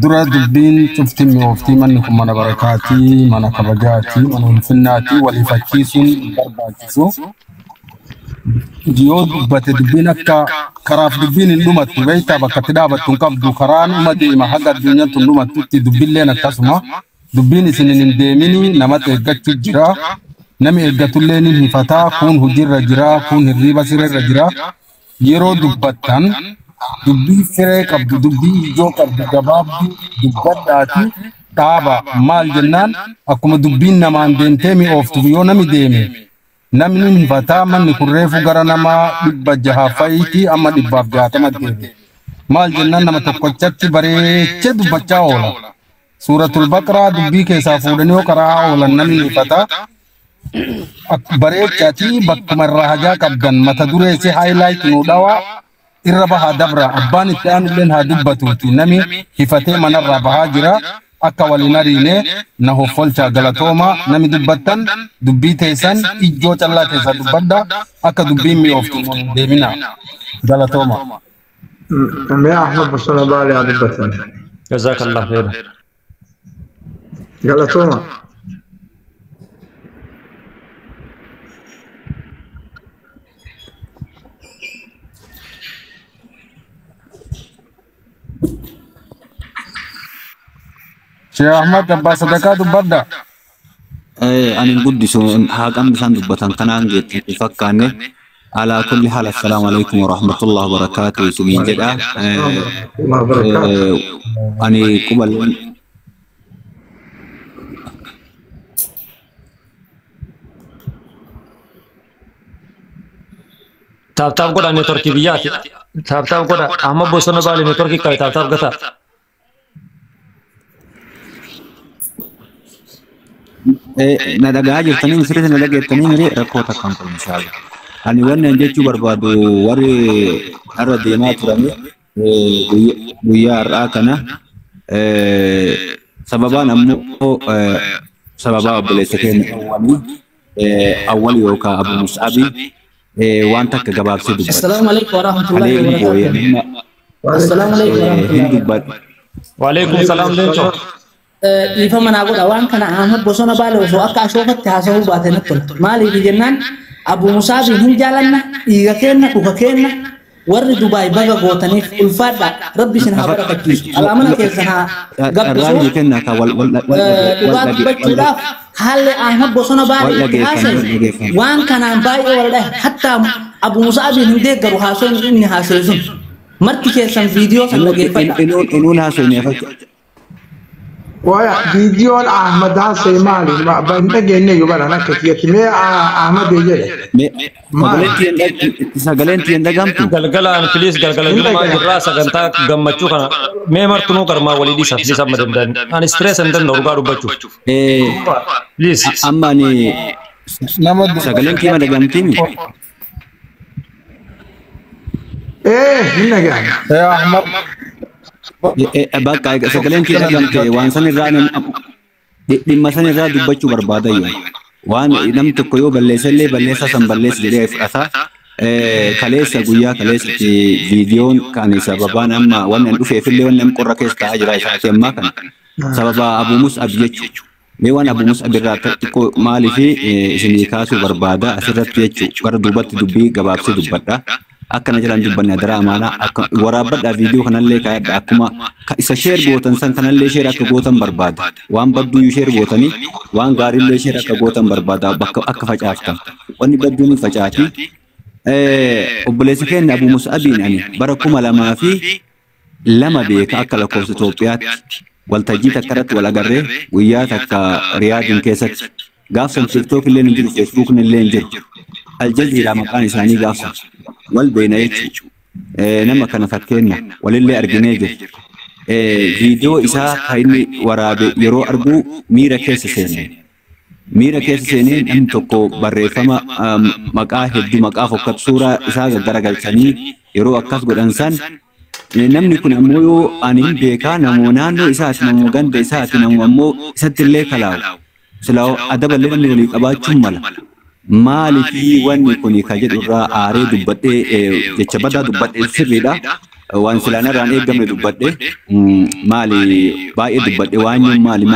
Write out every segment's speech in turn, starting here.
Dura dubbiin cufti mi'ooftii manni kun mana barakaatii, mana kabajaatii, mana ulfinnaatii waliifachiisuun hin barbaachisu. Yoo dubbate dubbiin akka karaaf dubbiin hin dhumattu beektaa bakka itti dhaabattu hin qabdu karaan uma deema haga addunyaan tun dhumattutti dubbilleen akkasuma dubbiin isin hin deemini namatti eeggachuu jira. Nami eeggatullee ni hifataa kun hojiirra jira kun hirriiba sirreerra jira. Yeroo dubbattan dubbii firee qabdu dubbii ijoo qabdu gabaabduu dubbadhaati dhaaba maal jennaan akkuma dubbiin namaan deemtee mi'ooftuuf yoo nami deeme namni hifataa manni kun reefu gara nama 600 fa'iitii amma 160 deeme maal jennaan nama tokkochatti bareechee dubbachaa oola. Suuratul Baqraa dubbii keessaa fuudhanii yoo karaa oolan namni hifataa bareechaatii bakkuma irraa hajaa qabdan mata duree si highlight nu dhawaa irra bahaa dabra abbaan itti aanulleen haa dubbatuuti nami hifatee manarraa bahaa jira akka waliin ariine na hoffolchaa galatooma nami dubbattan dubbii teessan ijoo callaa keessaa dubbadha akka dubbiin mi'ooftu hin deemina galatooma. Mee Ahmad Bosona Baalee haa dubbatan. Jazakallah khair. Galatooma. Sheekh Ahmad Abbaa Sadaqaa dubbadha. Ani guddisu haqan bisaan dubbatan kanaan geetti hin fakkaanne alaa kulli haal assalaamu alaikum warahmatullahi wabarakaatu isiniin jedha. Ani quballeen Taap taap godha neetworkii biyyaati. Taap taap godha. Ahmad Bosona Baalee neetworkii qabe taap taap gata. Na dhagaa jirtanii sirriitti na dhageettanii miree rakkoo takka hin qabu inshaallah. Ani wanni an jechuu barbaadu warri har'a deemaa turani guyyaa har'aa kana sababaan ammoo sababaa obboleessa keenya awwal yookaan Abu Mus'abi waan takka gabaabsee dubbata. Assalaamu alaikum warahmatullahi wabarakatuh. Assalaamu alaikum warahmatullahi wabarakatuh. Waalaikum salaam leencoo. Dhiifama naa godha waan kana Ahmad Bosona Baalee osoo akka ashoofatti haasa'uu baate natti tola. Maaliif jennaan Abu Musaabiin hin jaalanna dhiiga keenna dhuga keenna warri Dubaay baga gootaniif ulfaadha rabbi isin haa barakachiisu. Alaamana keessan haa gabbisu. Dhugaa dubbachuudhaaf haalli Ahmad Bosona Baalee itti haasa'e waan kanaan baay'ee wal dhahe hattaa Abu Musaabiin hin deeggaru haasa'uun inni haasa'e sun. Marti keessan viidiyoo san dhageeffadha. Inuun haasa'e fakkaata. Waya viidiyoon Ahmad haasa'e maali? Hin dhageenye iyyuu bara akka kiyyatti. Mee Ahmad jedhe. Sagaleen tiyyan dhagamtu. Galgalaan please galgala jummaa jirraa sagantaa gammachuu kana mee martinuu garmaa walii dhiisa please amma danda'an. Ani stress hin danda'u dhugaa dubbachuuf. Please. Amma ani sagaleen kiyya dhagamtiimi. Hin dhaga'amu. Ahmad. Bakka sagaleen kiyya dhagamte waan san irraa dhimma san irraa dubbachuu barbaada yoo. Waan namni tokko yoo balleessa illee balleessa san balleessa jedhee fudhata. Kaleessa guyyaa kaleessatti viidiyoon kan sababaan amma waan an dhufeef illee waan namni qorra keessa taa'aa jira isaati ammaa kana. Sababa Abu Mus'ab jechuudha. Mee waan Abu Mus'ab irraa xiqqoo maaliif isinii kaasuu barbaada asirratti jechuudha. Gara duubatti dubbii gabaabsee dubbadha. Akkana jalaan dubbanne adaraa amaanaa akka waraabbadhaa viidiyoo kanallee kaayadha akkuma isa sheer gootan san kanallee sheer akka gootan barbaada. Waan badduuyyuu sheer gootanii waan gaariillee sheer akka gootan barbaada bakka akka facaaftan. Wanni badduun hin facaati. Obboleessa keenya Abu Mus'abiin ani bara 2002 beeka akka lakkoofsa Itoophiyaatti waltajjii takka irratti wal agarree guyyaa takka Riyaadiin keessatti gaafsan TikTok illee hin jiru Facebook illee hin jiru. Aljazeeraa maqaan isaanii gaafsan wal beena jechuudha. Nama kana fakkeenya walillee arginee jirra. Viidiyoo isaa kan inni waraabe yeroo argu miira keessa seene. Miira keessa seenee namni tokko barreeffama maqaa hedduu maqaa fokkatu suuraa isaa garagalchanii yeroo akkas godhan san namni kun ammoo yoo ani hin beekaa namoo naannoo isaati namoo ganda isaati namoo ammoo isatti illee kalaawu. Silaa adaballee namni walii qabaachuun mala. Maaliif wanni kun ka jedhu irraa aaree dubbadhee jecha badaa dubbadhee sirriidha. Waan silaan irraan eegamne dubbadhe maali baay'ee dubbadhe waanyoon maali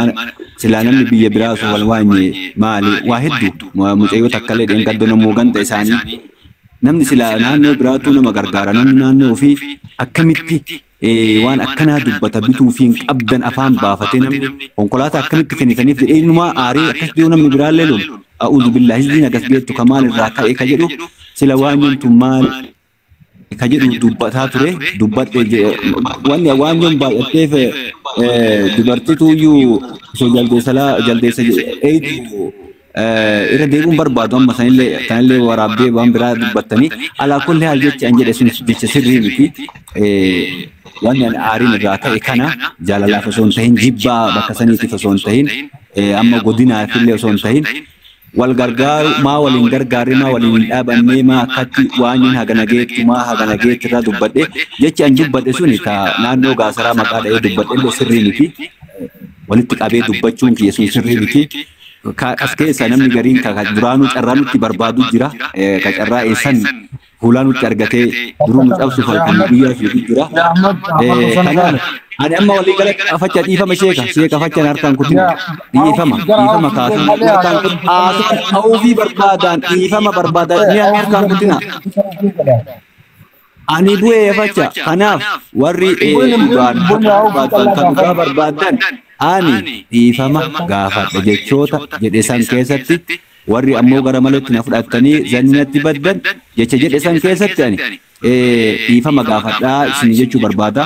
silaa namni biyya biraa osoo wal waanye maali waa hedduu mucayyoo takka illee dheengaddo namoo ganda isaanii namni silaa naannoo biraatu nama gargaara namni naannoo ofii akkamitti waan akkanaa dubbata bituu fi hin qabdan afaan baafatee namni konkolaataa akkamitti kennitaniif jedhee innumaa aarii akkas dhiyoo namni biraallee lolu a'uudhu billaahi hizbiin akkas beektu ka maal irraa ka'e ka jedhu sila waanyoon tun maal ka jedhu dubbataa ture dubbadhe wanni waanyoon baay'atteef dubartituuyyuu osoo jaldeessalaa jaldeessa eeydu irra deebi'uun barbaadu amma sanillee waraabdee waan biraa dubbattanii alaa kulli haal jecha an jedhe sun jecha sirrii miti wanni an aariin irraa ka'e kana jaalalaaf osoo hin tahin jibbaa bakka saniitiif osoo hin tahin amma godinaafillee osoo hin tahin wal gargaaru maa waliin gargaarre maa waliin hin dhaabannee maa akkatti waanyoon hagana geettu maa hagana geettu irraa dubbadhe jechi an dubbadhe suni ta naannoo gaasaraa maqaa dha'ee dubbadhe illee sirrii miti walitti qabee dubbachuun kiyya sun sirrii miti. As keessa namni gariin ka duraanuu carraa nutti barbaadu jira ka carraa eessan fuulaa nutti argatee duruu nu cabsuuf halkan guyyaa fiigu jira. Kanaaf ani amma walii galatti afacha dhiifama sheeka fachaan harkaan kutin dhiifama dhiifama kaasuu harkaan kutin haasaan barbaadaan dhiifama barbaadaan ni harkaan kutina. Ani bu'ee facha kanaaf warri dhugaan barbaadan kan dhugaa barbaadan ani dhiifama gaafadha jechoota jedhe san keessatti warri ammoo gara maletti na fudhattanii zanninatti baddan jecha jedhe san keessatti ani dhiifama gaafadhaa isin jechuu barbaada.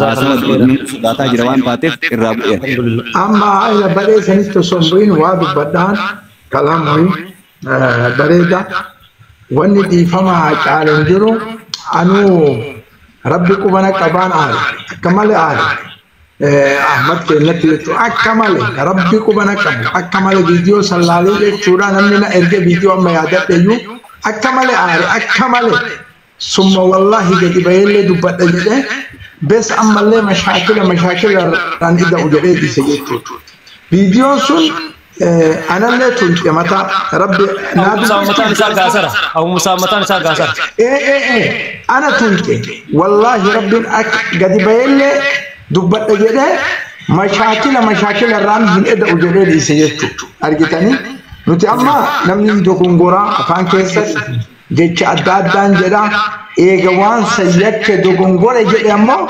Sodaataa jira waan taateef irraa bu'eera. Amma ila baree sanitti osoo hin bu'in waa dubbadhaan kalaamuu bareeda wanni dhiifama caalu hin jiru anuu rabbi qubana qabaan aare akka malee aare. Ahmad keenyatti jechuudha akka malee rabbi qubana qabu akka malee viidiyoo sallaalee jechuudha namni na erge viidiyoo amma yaadadhe iyyuu akka malee aare akka malee summa wallaahi gadi baheellee dubbadha jedhee bes ammallee mashaakila mashaakila irraan ida'u jedhee dhiise jechuudha. Viidiyoon sun anallee tunce mataa rabbi naa mataan isaa gaasara abu musaa mataan isaa gaasara. Ana tunce wallaahi rabbiin akka gadi baheellee dubbadha jedhee mashaakila mashaakila irraan hin eda'u jedhee dhiise jechuudha. Argitanii nuti amma namni dogongoraa afaan keessatti jecha adda addaan jedha eega waan sayyakke dogongore jedhe ammoo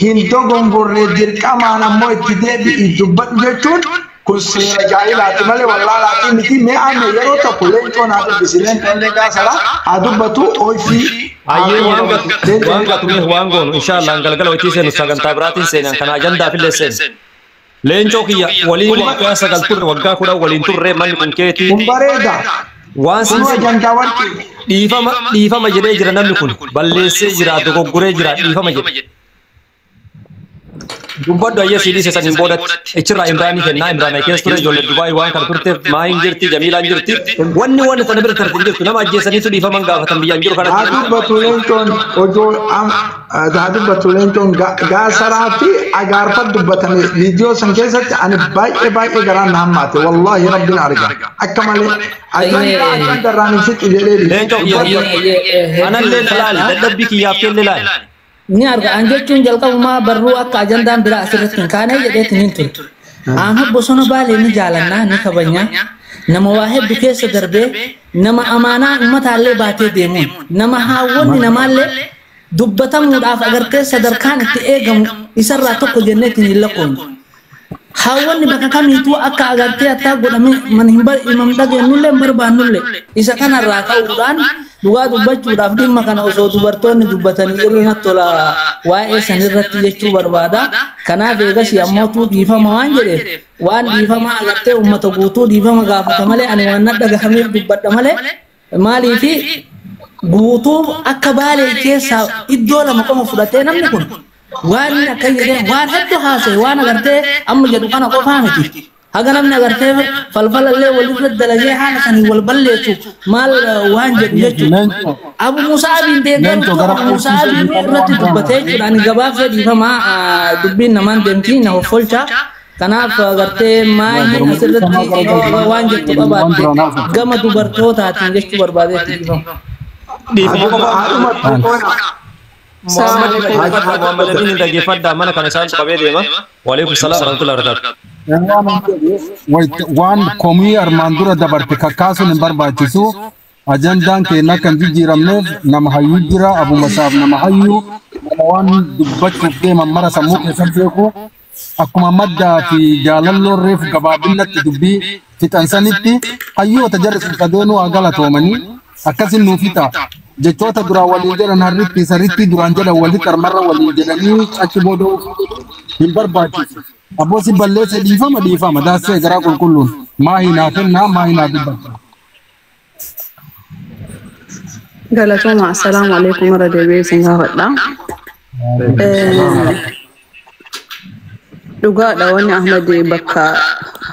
hin dogongorre dirqamaan ammoo itti deebi'i dubbadhu jechuun kun seera jaa'ilaati malee wallaalaati miti mee amma yeroo tokko leencoon haa dubbisi leencoon gaasara haa dubbatu ooyifii. Ayyee waan gatumeef waan goonu inshaallah galgala wajjii seenu sagantaa biraatiin seenan kana ajandaaf illee seenu. Leencoo kiyya waliin waggaa 9 turre waggaa 10 waliin turre manni kun keetii. Kun bareeda. Waan siin ajandaa warqii. Dhiifama dhiifama jedhee jira namni kun balleessee jira dogoggoree jira dhiifama jedhe. Dubbadhu ayyee siidii seesaniin boodatti ichirraa Imraanii kennaa Imraanii keessa ture ijoollee Dubaay waan kana turteef maayin jirti Jamiilaan jirti wanni wanni sana bira tartiin jirtu nama ajjeesaniitu dhiifaman gaafatan biyyaan jiru kanatti. Haa dubbatu leencoon ojoo haa dubbatu leencoon gaasaraa fi agaarfa dubbatame viidiyoo san keessatti ani baay'ee baay'ee garaan na hammaate wallaahi rabbiin arga akka malee ajandaa ajandarraan hin fixu jedhee. Leencoo anallee laali dadhabbii kiyyaaf kellee laali. Ni arga an jechuun jalqabumaa barruu akka ajandaan biraa asirratti hin kaane jedheetiin hin ture. Ahmad bosona baalee ni jaalannaa ni kabajnaa nama waa hedduu keessa darbee nama amaanaa uummataallee baatee deemuun nama haawwanni namaallee dubbatamuudhaaf agartee sadarkaan itti eegamu isarraa tokko jenneetiin hin lakkoofne. Haawwanni bakka kamiituu akka agartee attaa godhame man hin dhageenyullee hin barbaannullee isa kanarraa ka'uudhaan dhugaa dubbachuudhaaf dhimma kana osoo dubartoonni dubbatanii irra natti tola waa'ee sanirratti jechuu barbaada. Kanaaf eegas ammoo dhiifama waan jedheef waan dhiifama agartee uummata guutuu dhiifama gaafata malee ani waan na dhagahameef dubbadha malee maaliifi guutuu akka baalee keessaa iddoo lama qofa fudhatee namni kun waan akka jedhee waan hedduu haasa'e waan agartee amma jedhu kana qofaa miti. Haga namni agartee falfalallee walirra dalagee haala sanii wal balleessu maal waan jedhu jechuudha. Abu Musaa Abiin deeggaruutu Abu Musaa Abiin irratti dubbatee jechuudha. Ani gabaabsee dhiifamaa dubbiin namaan deemti na hoffolcha. Kanaaf agartee maayii asirratti waan jettu qabaatte gama dubartootaatiin jechuu barbaadeetti dhiifama. Dhiifama qofa. Muhammad Muhammad Amin dhaggeeffadhaa mana kana isaan qabee deema. Waalaikum salaam warahmatullahi wabarakatuh. Waan komii armaan dura dabarte kakkaasuun hin barbaachisu. Ajandaan keenya kan jijjiiramneef nama hayyuu jira. Abu Masaaf nama hayyuu, nama waan dubbachuuf deeman mara sammuu keessatti beeku. Akkuma maddaa fi jaalalloon reefu gabaabinatti dubbii fixansanitti hayyoota jarri sun sadeenuu haa galatoomanii akkasin nuuf fixa. Jechoota duraan waliin jedhan harritti sarritti duraan jedhan walitti armarra waliin jedhanii achi booda hin barbaachisu. Abboosi balleessa dhiifama dhiifama daassee garaa qulqulluun maa hinaa kennaa maa hinaa dubbata. Galatooma, assalaamu alaikum warra deebi'ee isin gaafadha. Dhugaadha wanni Ahmad bakka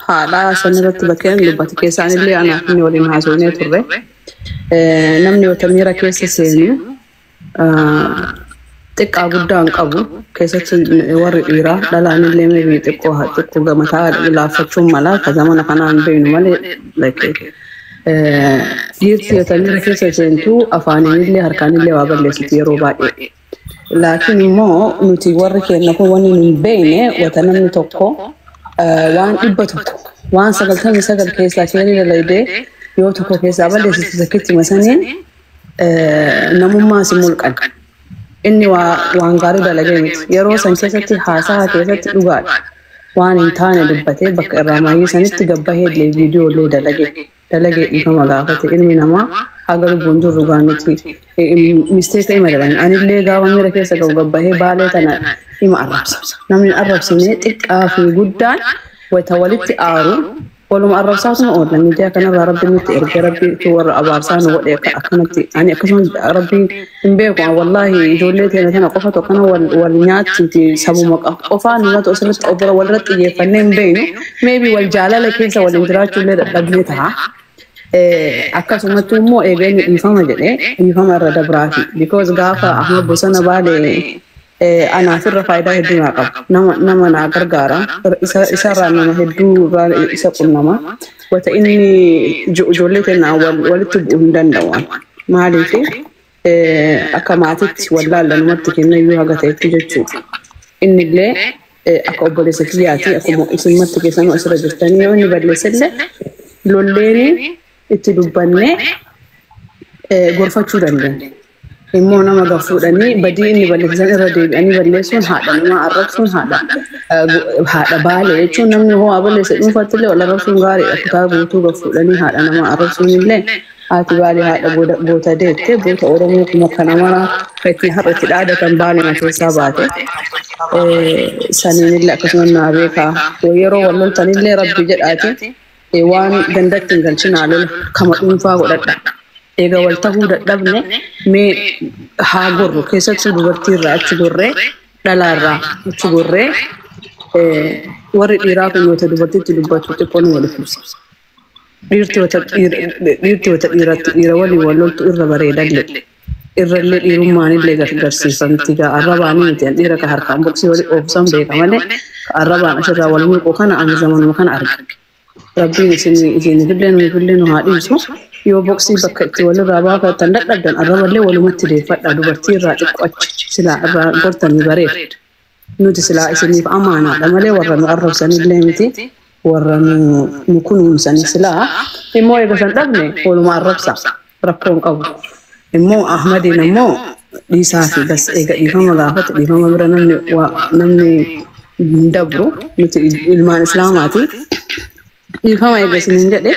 haadhaa sanirratti bakka inni dubbate keessaan illee anaaf inni waliin haasofnee turre. Namni wata miira keessa seenu xiqqaa guddaa hin qabu keessatti warri dhiiraa dhalaan illee maybe xiqqoo xiqqoo gamataa laaffachuun mala ka zamana kanaa hin beeknu malee dhiirti wata miira keessa seentu afaaniin illee harkaan illee waa balleessiti yeroo baay'ee. Laakiin immoo nuti warri keenya kun wanni nu hin beekne wata namni tokko waan 100 waan 99 keessaa keerii dalaydee yoo tokko keessaa balleessitu takkitti masaniin namummaa si mulqan. Inni waan gaarii dalagee miti. Yeroo san keessatti haasaa keessatti dhugaadha. Waan hin taane dubbatee bakka irraa maayyii sanitti gabbahee illee viidiyoo illee dalagee dalagee dhiifama gaafate ilmi namaa haga lubbuun jirru gaa nuti misteeka ima dalan. Anillee gaafa miira keessa gahu gabbahee baalee tana ima arrabsa. Namni arrabsine xiqqaa fi guddaan wata walitti aaru waluma arrabsaatuma oola. Miidiyaa kanarraa rabbi nutti erge rabbi warra abaarsaa nu godhe akkanatti ani akkasumas rabbi hin beeku wallaahi ijoollee teenya tana qofatu akkana wal nyaatti sabuma qofaa namatu asirratti obora walirratti xiyyeeffannee hin beeknu maybe wal jaalala keessa waliin jiraachuu illee dadhabnee ta'a. Akkasumatti immoo eegeenyi dhiifama jedhee dhiifama irra dabraafi because gaafa Ahmad Bosona Baalee anaaf irra faayidaa hedduu naa qaba. Nama naa gargaara. Isarraa nama hedduu isa qunnama. Wata inni ijoollee keenya walitti bu'uu hin danda'u. Maaliif akka maatiitti wallaallanumatti kenna iyyuu haga ta'etti jechuudha. Inni illee akka obboleessa kiyyaati akkuma isinumatti keessanuu asirra jirtanii yoo inni balleesse illee lolleeni itti dubbannee gorfachuu dandeenya. Immoo nama gafuudhanii badii inni balleessan irra deebi'anii balleessuun haadha namaa arrabsuun haadha baalee jechuun namni hoo balleesse dhuunfaatti illee wal arrabsuun gaariidha. Kutaa guutuu gafuudhanii haadha namaa arrabsuun illee haati baalee haadha goota deette goota Oromoo kuma kana mara ittiin har'a itti dhaadatan baalee keessaa baate. Saniin illee akkasuma naa beekaa yeroo wal loltan illee rabbi jedhaati waan gandatti hin galchinaa lola kama dhuunfaa godhadha. Egaa wal ta'uu dadhabne mee haa gorru keessattuu dubartii irraa achi gorree dhalaa irraa achi gorree warri dhiiraa kun yoo dubartiitti dubbatu xiqqoo ni wal fuusa. Dhiirti wata dhiiratti dhiira waliin wal loltu irra bareedallee irrallee dhiirummaan illee gargaarsiifamti gaa arrabaanii miti dhiira ka harkaan boksii walii oofsan beeka malee arrabaan asirraa wal mulqu kana ani zamanuma kana arga. Rabbiin isinifillee nuufillee nu haa dhiisu. Yoo boksii bakka itti walirraa baafatan dadhabdan arraballee walumatti deeffadha dubartii irraa xiqqoo achi silaa irraa gortanii bareeda. Nuti silaa isiniif amaanaadha malee warra nu arrabsanillee miti warra nu kunuunsan silaa immoo eega san dhabne waluma arrabsa rakkoon qabu. Immoo Ahmadiin immoo dhiisaa fi bas eega dhiifama gaafate dhiifama bira namni hin dabru nuti ilmaan islaamaati. Dhiifama eega isiniin jedhe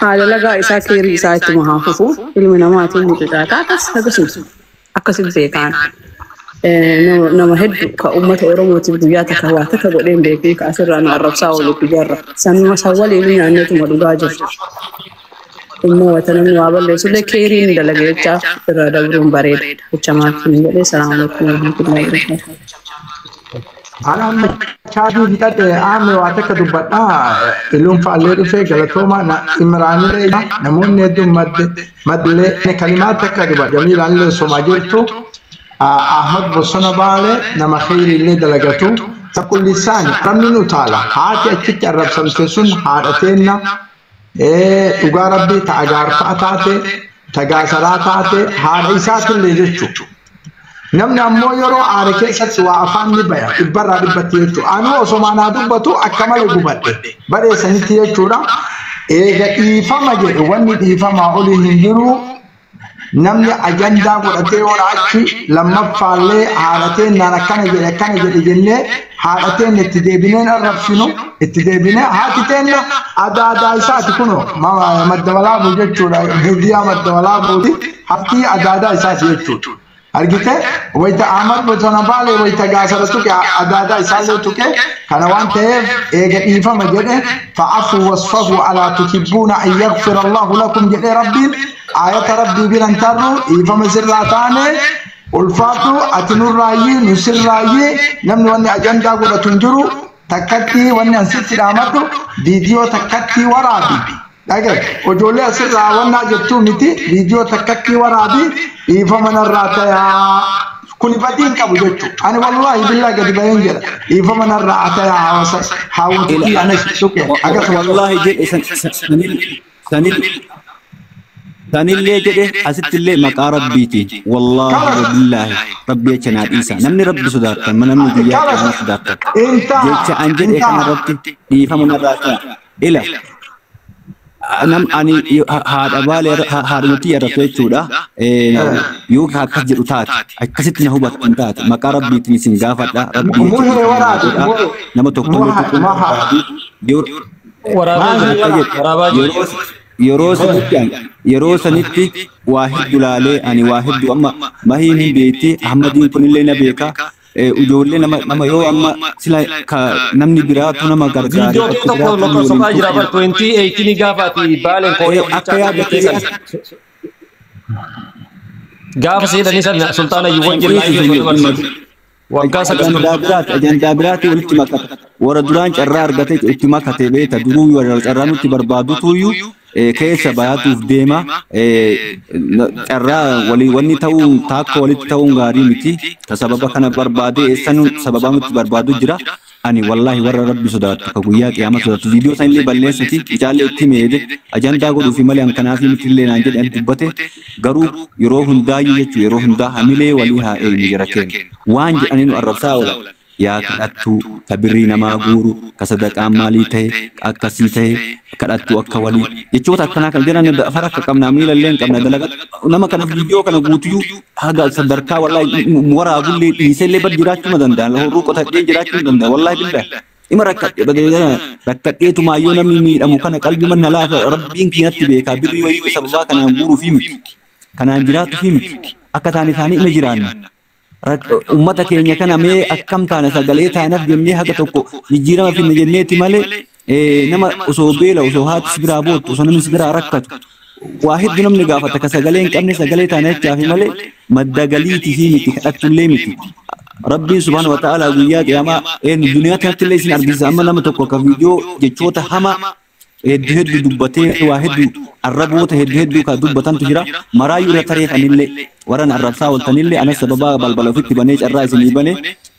haala lagaa isaa keerii isaa ittuma haa fufu ilmi namaatiin mucucaataa akkas akkasuma akkasitti beekaan. Nama hedduu ka uummata Oromootiif guyyaa takka waa takka godheen beekee ka asirraa nu arrabsaa oolu guyyaarra. Sanuma san waliin nyaanneetuma dhugaa jiru. Immoo wata namni waa balleessu illee keeriin dalaga jechaa irraa dabruun bareeda. Jecha maaf hin jedhee salaamu alaikum warahmatullahi wabarakatuh. Ana amma chaadii fixadhe aame waa takka dubbadhaa iluun faallee dhufee galatooma Imraanillee namoonni hedduun maddilee kalimaa takka dubbadha. Jamiilaanillee somaa jirtu Ahmad Bosona Baalee nama kheyriillee dalagatu. Kullisaan rabni nu taala haati achitti arrabsamte sun haadha teenna dhugaa rabbii ta agaarfaa taate ta gaasaraa taate haadha isaatillee jechuudha. Namni ammoo yeroo aare keessatti waa afaan ni baya dhibbarraa dhibbatti jechuudha. Anuu osoo naa dubbatu akka malee gubadhe bareessanitti jechuudha. Eega dhiifama jedhu wanni dhiifamaa olii hin jiru. Namni ajandaa godhatee yoo achi lammaffaallee haadhateen naan akkana jedhe akkana jedhe jennee haadhateen itti deebineen arrabsinu itti deebinee haati teenna adaadaa isaati kunoo madda walaabuu jechuudha. Miidiyaa madda walaabuuti haftii adaadaa isaati jechuudha. Argite wayita Ahmad bosona baalee wayita gaasara tuqe adaadaa isaallee tuqe kana waan ta'eef eega dhiifama jedhe fa'afu wasfahu alaa tuhibbuuna an yaghfira Allahu lakum jedhee rabbiin ayata rabbii biran tarru dhiifama sirraa taane ulfaatu ati nurraayyii nu sirraayyii namni wanni ajandaa godhatu hin jiru takkatti wanni an sitti dhaamadhu viidiyoo takkatti waraabi. Dhagaye ijoollee asirraa wannaa jettuu miti viidiyoo takkatti waraabi dhiifama narraa tayaa kuni badii hin qabu jechuudha. Ani wallaahi billaa gadi baheen jedha dhiifama narraa tayaa hawaasa haawwatutti ana suqe akkasuma. Wallaahi jedhe sanillee jedhe asittillee maqaa rabbiiti. Wallaahi billaahi rabbi jecha naa dhiisa. Namni rabbi sodaatan namni guyyaa qiyaamaa sodaatan. Jecha an jedhe kanarratti dhiifama narraa ta'a. Ila nam ani haadha baalee haadhumatti yarratu jechuudha. Yoo akkas jedhu taate akkasitti na hubattan taate maqaa rabbiitiin isin gaafadha. Rabbii nama tokko yeroo sanitti waa hedduu laalee ani waa hedduu amma mahiin hin beekti Ahmadiin kunillee na beeka. Ijoollee nama yoo amma sila namni biraatu nama gargaara. Viidiyoo tokko lakkoofsa jira bara 2018 gaafa ati baaleen kooyee akka yaada gaafa seedanii sana sultaana yuwwan jira waggaa sagal ajandaa biraati walitti makate warra duraan carraa argatee itti makate beeta duruu warra carraa nutti barbaadutuyyuu keessa bayaatuuf deema carraa walii wanni ta'uu taakka walitti ta'uun gaarii miti ka sababa kana barbaade eessan sababa nutti barbaadu jira. Ani wallaahi warra rabbi sodaattu ka guyyaa qiyaama sodaattu viidiyoo sanillee balleessiti ijaallee itti meede ajandaa godhuufi malee an kanaaf miti illee naan jedhe dubbate garuu yeroo hundaayyuu jechuu yeroo hundaa hamilee walii haa eenyu jira keenya waan jedhanii nu arrabsaa oola. Yaa kadhattuu ka birrii namaa guuru ka sadaqaan maalii ta'e akkasii ta'e kadhattuu akka walii jechoota akkanaa kan jedhan fara akka qabna miila illee hin qabna dalagaa nama kana viidiyoo kana guutuyyuu haga sadarkaa wallaahi waraabullee dhiisee illee bar jiraachuu danda'an horuu qotadhee jiraachuu danda'a wallaahi billaahi ima rakkadheetumaayyoo namni miidhamu kana qalbii manna laafa rabbiin keenyatti beekaa birrii wayii sababaa kanaan guuruu fi miti kanaan jiraatu fi miti akka taane taane ima jiraanna. Uummata keenya kana mee akkam taana sagalee taanaaf jennee haga tokko jijjiirama finna jenneeti malee nama osoo beela osoo haati si biraa boottu osoo namni si biraa rakkatu waa hedduu namni gaafata ka sagalee hin qabne sagalee taana jechaafi malee madda galiitii fi miti kadhattullee miti. Rabbiin subhaana wa ta'ala guyyaa qiyaamaa duniyaa kanatti illee isin argisiisa amma nama tokko ka viidiyoo jechoota hamaa hedduu hedduu dubbatee waa hedduu arraboota hedduu hedduu ka dubbatantu jira maraayyuu irra tareefanillee warran arrabsaa ooltanillee anas sababaa balbala ofitti banee carraa isinii banee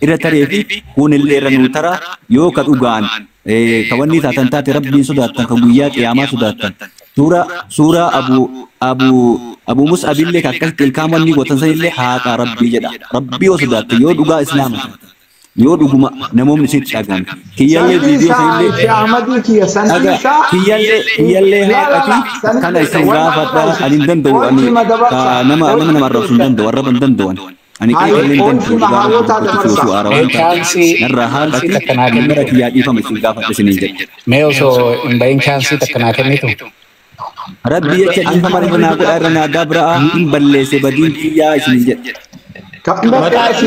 irra taree fi kuunillee irra nuu tara yoo ka dhugaan ka wanni taatan taate rabbiin sodaattan ka guyyaa qiyaamaa sodaattan suuraa abu mus'abillee ka akkasitti ilkaan wanni gootan sanillee haaqa rabbii jedha rabbii yoo sodaatte yoo dhugaa islaama taate yoo dhuguma namoonni isitti dhaga'an kiyyallee viidiyoo sanillee kiyyallee haaqati kana isin gaafadha ani hin danda'u ani nama nama arrabsu hin danda'u arraba hin danda'u ani qeeqallee hin danda'u dhugaa aara waan ta'eef narraa haaqati mara kiyyaa dhiifama isin gaafadha isiniin jedhe. Mee osoo hin bahin chaansii takka naa kennitu. Rabbi jecha dhiifama irra naa godha irra naa dabraa hin balleesse badiin kiyyaa isiniin jedhe.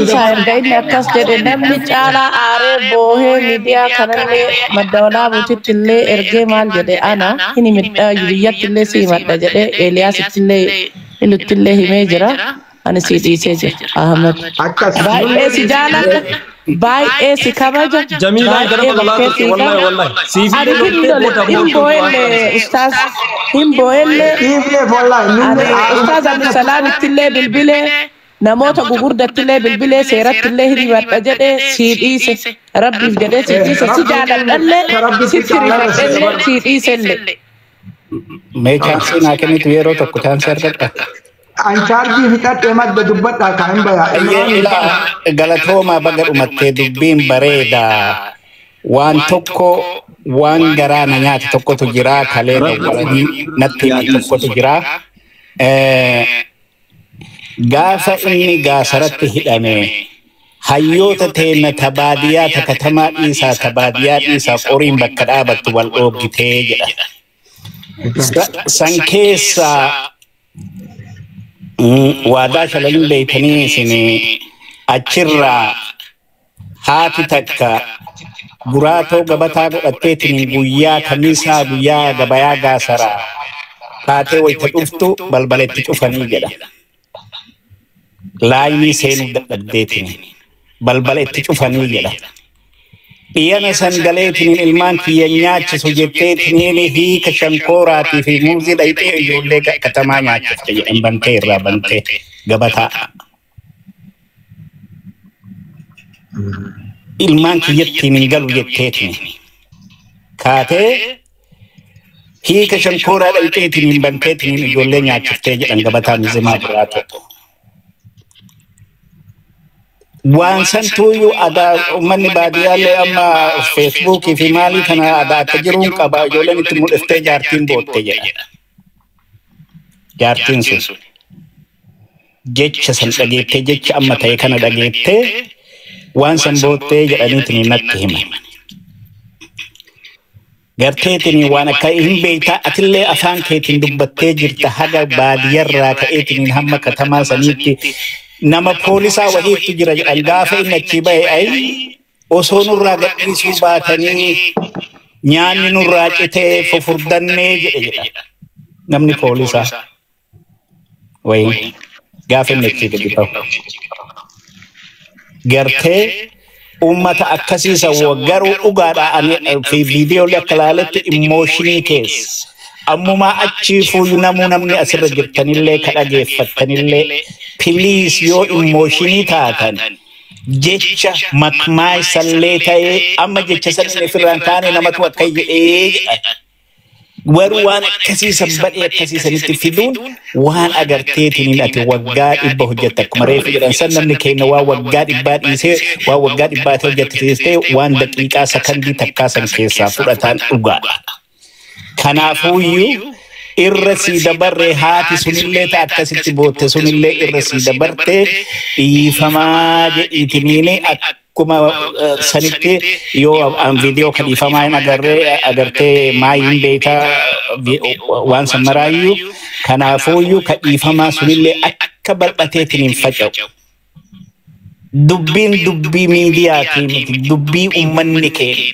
Isaa erga inni akkas jedhe namni caalaa aaree boohee miidiyaa kanallee madda walaabuutitti illee ergee maal jedhe ana hin himidha biyyatti illee si himadha jedhe Eeliyaasitti illee ilutti illee himee jira ani si dhiisee jira Ahmad. Baay'ee si jaaladha baay'ee si kabaja Jamiilaan gara balaa turte wallahi wallahi siif ani hin lole hin boo'ellee ustaaz hin boo'ellee ani ustaaz Abdusalaamitti illee bilbilee namoota gugurdattillee bilbilee seerattillee hirimadha jedhee sii dhiise rabbiif jedhee sii dhiise si jaaladhallee sitti rifadhellee sii dhiisellee. Mee chaansii naa kennitu yeroo tokko chaansii argadha. An chaarjii fixadhee madda dubbadhaa kan hin bayaa. Galatooma baga dhumattee dubbiin bareedaa. Waan tokko waan garaa na nyaate tokkotu jira kalee dawwalanii natti himan tokkotu jira. Gaafa inni gaasaratti hidhame hayyoota teenna ta baadiyyaa ta katamaa dhiisaa ta baadiyyaa dhiisaa qoriin bakka dhaabattu wal dhoogitee jedha. San keessaa waadaa shalalin beeytanii isin achirraa haati takka guraatoo gabataa godhatteetiin guyyaa kamiisaa guyyaa gabayaa gaasaraa taatee wayita dhuftu balbala itti cufanii jedha. Laayinii seenuu dadhabdeetiin balbala itti cufanii jedha. Dhiyyana sangaleetiin ilmaan kiyya nyaachisu jetteetiin hiika shankooraatii fi muuzii dhayxee ijoollee katamaa nyaachifte jedhan bantee irraa bantee gabataa. Ilmaan kiyyattiin hin galu jetteetiin kaatee hiika shankooraa dhayxeetiin hin banteetiin ijoollee nyaachiftee jedhan gabataa mizimaa biraa tokko. Waan santuuyyuu aadaa uummanni baadiyyaallee amma feesbuukii fi maalii kana aadaa akka jiruun qaba ijoolleen itti mul'iftee jaartiin bootte jedha. Jaartiin sun jecha san dhageettee jecha amma ta'e kana dhageettee waan san boottee jedhaniitiin natti himan. Garteetiin waan akka hin beektaa atillee afaan keetiin dubbattee jirta haga baadiyyarraa ka'eetiin hamma katamaa saniitti nama poolisaa wahiitu jira jedhan gaafa inni achi bahe ay osoo nurraa gadhiisuu baatanii nyaanni nurraa citee fufurdannee jedhe jedha namni poolisaa wayii gaafa inni achi gadi bahu. Gartee uummata akkasiisa garuu dhugaadha fi viidiyoolee akka ilaaletti immooshinii keessa. Ammumaa achii fuuyu namuu namni asirra jirtanillee ka dhageeffattanillee piliis yoo immooshinii taatan jecha makmaa isallee ta'ee amma jecha san ofirraan kaane namatu akka jedhee jedha. Warri waan akkasiisan badhee akkasiisanitti fiduun waan agarteetiin ati waggaa 100 hojjette akkuma reefu jedhan san namni keenya waan waggaa 100 dhiisee waan waggaa 100 hojjette dhiistee waan daqiiqaa sakandii takkaa san keessaa fudhataan dhugaadha. Kanaafuyyuu irra sii dabarree haati sunillee ta'a akkasitti bootte sunillee irra sii dabartee dhiifamaa jedhiitiniin akkuma sanitti yoo an viidiyoo kan dhiifamaa hin agarree agartee maayiin beekaa waan san maraayyuu kanaafuyyuu ka dhiifamaa sunillee akka bal'ateetiin hin faca'u. Dubbiin dubbii miidiyaatii miti dubbii uummanni keenya.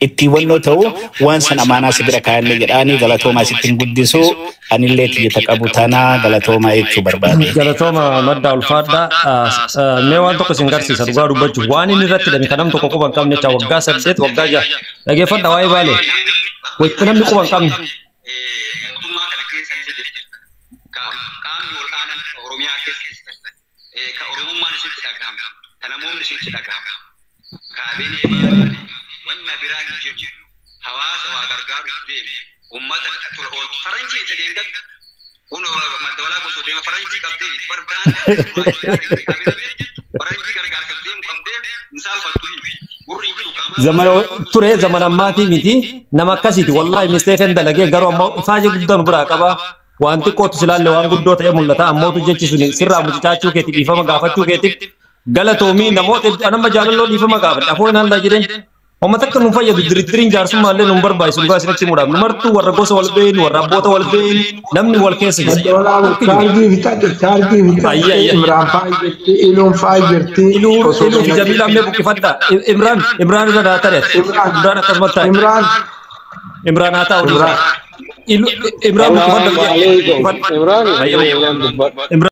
Itti wannoo ta'u waan san amaanaa si bira kaa'annee jedhaanii galatoomaa sittiin guddisuu anillee tiyyata qabu tanaa galatoomaa jechuu barbaade. Galatooma madda ulfaadhaa. Mee waan tokko isin garsiisa dhugaa dubbachuuf waan inni irratti hidhame kan nam tokko quba hin qabne jecha waggaa 8 waggaa 6 dhageeffadha waa'ee baalee wayita namni quba hin qabne. Mootummaa kana keessa qaamni ol aanaan Oromiyaa keessa ka Oromummaan isitti dhagahama ka namoonni isitti dhagahama kaabinee wanna biraa hin jiru hawaasa waa gargaaruuf deeme uummata tola ooltu faranjii itti deemgatu kun madda walaa gosa deema faranjii qabdee barbaan faranjii gargaarsaaf deemu qabdee hin saalfattu gurri hin jiru qaamaa. Zamana ture zamana ammaatii miti nama akkasiiti wallaahi misteefen dalagee garuu ammoo ifaajii guddaan biraa qaba. Waan xiqqootu silaalle waan guddoo ta'e mul'ata ammootu jechi suni sirraa mucicaachuu keeti dhiifama gaafachuu keetiif galatoomii namoota anamma jaalalloo dhiifama gaafadhe afoo hin hallaa jireenya. Amma takka nu fayyadu diriiriin jaarsummaa illee nu barbaachisu dhugaa isinitti himuudhaaf nu martuu warra gosa wal beeynu warra abboota wal beeynu namni wal keessa jira. Chaarjii fixadhe chaarjii fixadhe Imraan fa'aa jirti Iluun fa'aa jirti. Iluu fi Jamiila ammee buqqifadha Imraan Imraan irra daa tare Imraan akkasumas taa'e. Imraan Imraan haa taa'u. Imraan buqqifadha. Imraan. Imraan.